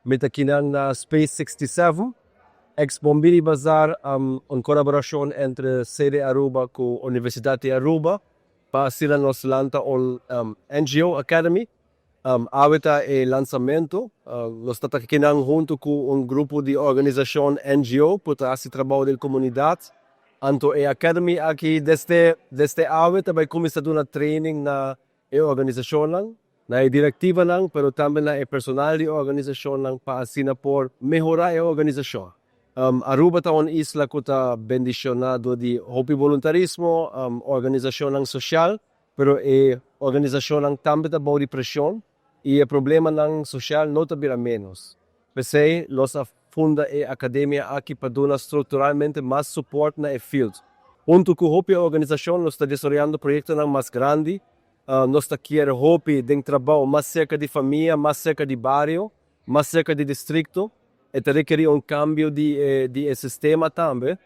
Mi ta akinan na Space 67, ex Bombiri Bazaar, un colaboracion entre CD Aruba cu Universidad di Aruba, pa asina nos lanta un NGO Academy. Awe ta e lansamento. Nos ta akinan hunto cu un grupo di organisacion NGO cu ta haci trabou den comunidad. Anto e Academy aki desde awe tambe cuminsa duna training na e organisacion, na e directivanan, pero tambe na e personal di organisacion pa asina por mehora e organisacion. Aruba ta un isla cu ta bendiciona di hopi voluntarismo, organisacion social, pero e organisacion tambe ta bou di presion y e problemanan social no ta bira menos. P'esey, nos a funda e academia aki pa duna structuralmente mas support na e field. Hunto cu hopi organisacion, nos ta desaroyando proyectonan mas grandi, nos ta kier hopi den trabou mas cerca di famia, mas cerca di bario, mas cerca di distrito, y ta rekeri un cambio di sistema tambe,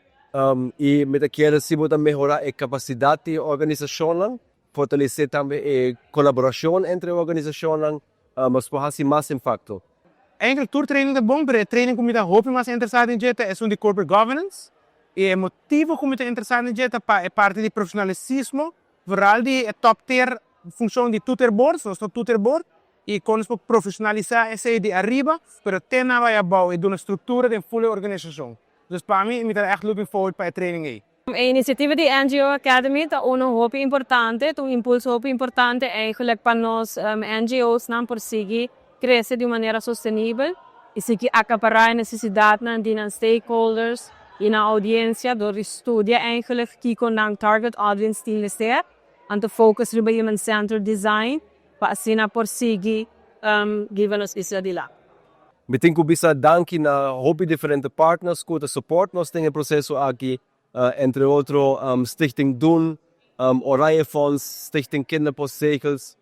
y mi ta kier si bo mehora e capacidad di organisacion, fortalece tambe e colaboracion entre organisacion, mas pa haci mas impacto. Eigenlijk tur training ta bon, pero e training cu mi ta hopi mas interesa den dje ta esun di corporate governance. Y e motibo cu mi ta interesa den dje ta pa e parti di profesionalismo, vooral di e top tier funcion di toetser board, nos ta toetser board, y con nos profesionalisa esey di ariba, pero te na bay abou y duna structura di full organisacion. Dus pa mi, mi ta echt looking forward pa e training ey. E iniciativa di NGO Academy ta un hopi importante, un impulso hopi importante eigenlijk pa nos NGOs nan por sigui crece di un manera sostenibel y sigui acapara e necesidad di nan stakeholders y nan audiencia door di studia eigenlijk kico nan target audience tin mester, anto focus riba human centered design pa asina por sigui hiba nos isla dilanti. Mi tin cu bisa danki na hopi diferente partners cu ta support nos den e proceso aki, entre otro Stichting Doen, Oranje Fonds, Stichting Kinderpostzegels,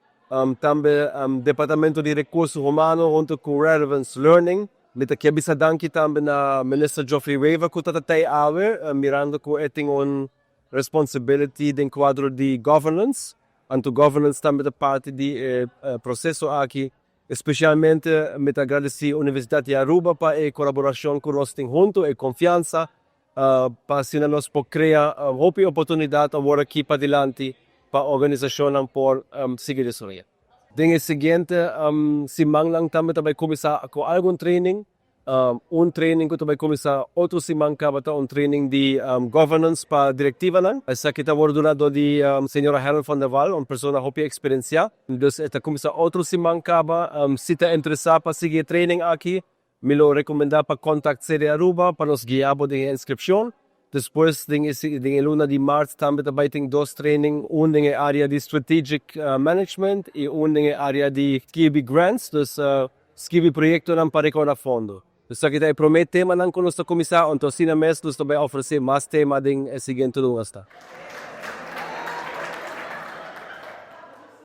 tambe Departamento di Recurso Humano hunto cu Relevance Learning. Mi ta kier bisa danki tambe na Minister Geoffrey Wever cu ta tey awe, mirando cu e tin un responsibility den cuadro di governance. Anto governance tambe ta parti di proceso aki. Especialmente mi ta gradici Universidad di Aruba pa e colaboracion cu nos tin hunto y confianza pa asina nos por crea hopi oportunidad awor aki pa dilanti pa organisacion por sigui desaroya. Den e siguiente siman tambe tambe cuminsa cu algun training, un training cu tambe cuminsa otro siman caba ta un training di governance pa directivanan. Esaki ta wordo duna di señora Helen van der Wal, un persona hopi experiencia. Dus e ta cuminsa otro siman caba, si ta interesa pa sigui training aki, mi lo recomenda pa contact CD Aruba pa nos guia bo den inscripcion. Despues, den luna di maart tambe tambe tin dos training, un den area di strategic management y un den area di skirbi grants, dus skirbi proyectonan pa recorda fondo. Dus aki ta e prome temanan cu nos ta cuminsa, anto asina mes nos tambe ofrece mas tema den siguiente luna.